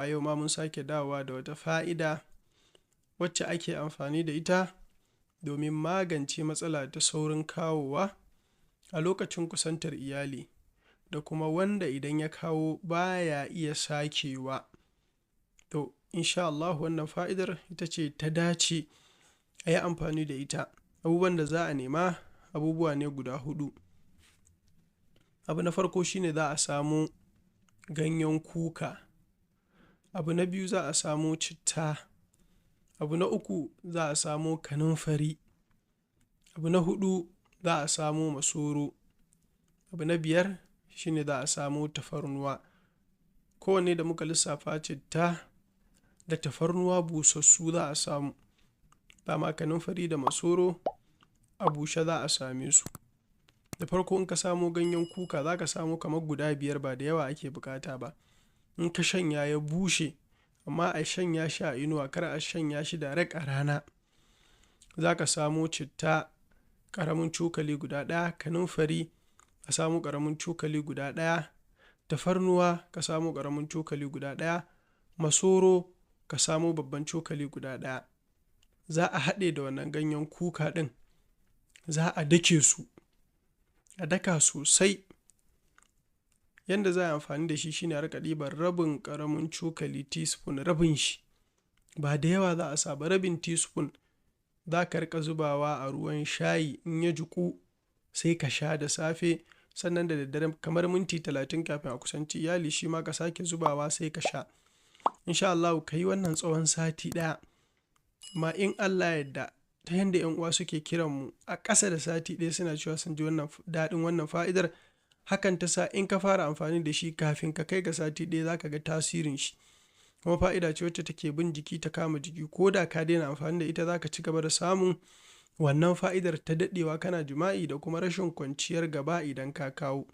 A yau ma mun sake dawowa da wata fa'ida wacce ake amfani da ita domin magance matsala ta saurin kawowa a lokacin kusantar iyali, da kuma wanda idan ya kawo baya iya sakewa. To, insha Allahu wannan fa'idar ita ce ta dace a yi amfani da ita. Abubuwan da za a nema abubuwa ne guda huɗu. Abu na farko shine za a samo ganyen kuka. Abu na biyu, za a samo citta. Abu na uku, za a samo kanumfari. Abu na huɗu, za a samo masoro. Abu na biyar shine za a samo tafarnuwa. Kowanne da muka lissafa, citta da tafarnuwa busassu za a samu. Dama kanumfari da masoro a bushe za a same su. Da farko, in ka samo ganyen kuka, za ka samo kamar guda 5, ba da yawa ake bukata ba. In ka shanya ya bushe, amma a shanya shi a inuwa, kar a shanya shi direct a rana. Za ka samo citta ƙaramin cokali guda ɗaya, kanumfari ka samo ƙaramin cokali guda ɗaya, tafarnuwa ka samo ƙaramin cokali guda ɗaya, masoro ka samo babban cokali guda ɗaya. Za a haɗe da wannan ganyen kuka ɗin, za a dake su, a daka sosai. Yanda za a yi amfani da shi shine a riƙa ɗiban rabin ƙaramin cokali, teaspoon, rabin shi. Ba da yawa za a sa ba, rabin teaspoon za ka riƙa zubawa a ruwan shayi. In ya jiƙu, sai ka sha da safe. Sannan da daddare, kamar minti 30 kafin a kusanci iyali, shi ma ka sake zubawa sai ka sha. Insha Allahu ka yi wannan tsawon sati ɗaya. Amma in Allah ya yadda, ta yanda 'yan uwa suke kiran mu a ƙasa da sati ɗaya suna cewa sun ji wannan daɗin wannan fa'idar, hakan ta sa in ka fara amfani da shi, kafin ka kai ga sati ɗaya za ka ga tasirin shi. Kuma fa'ida ce wacce take bin jiki, ta kama jiki. Ko da ka daina amfani da ita, za ka ci gaba da samun wannan fa'idar ta daɗewa kana jima'i da kuma rashin kwanciyar gaba idan ka kawo.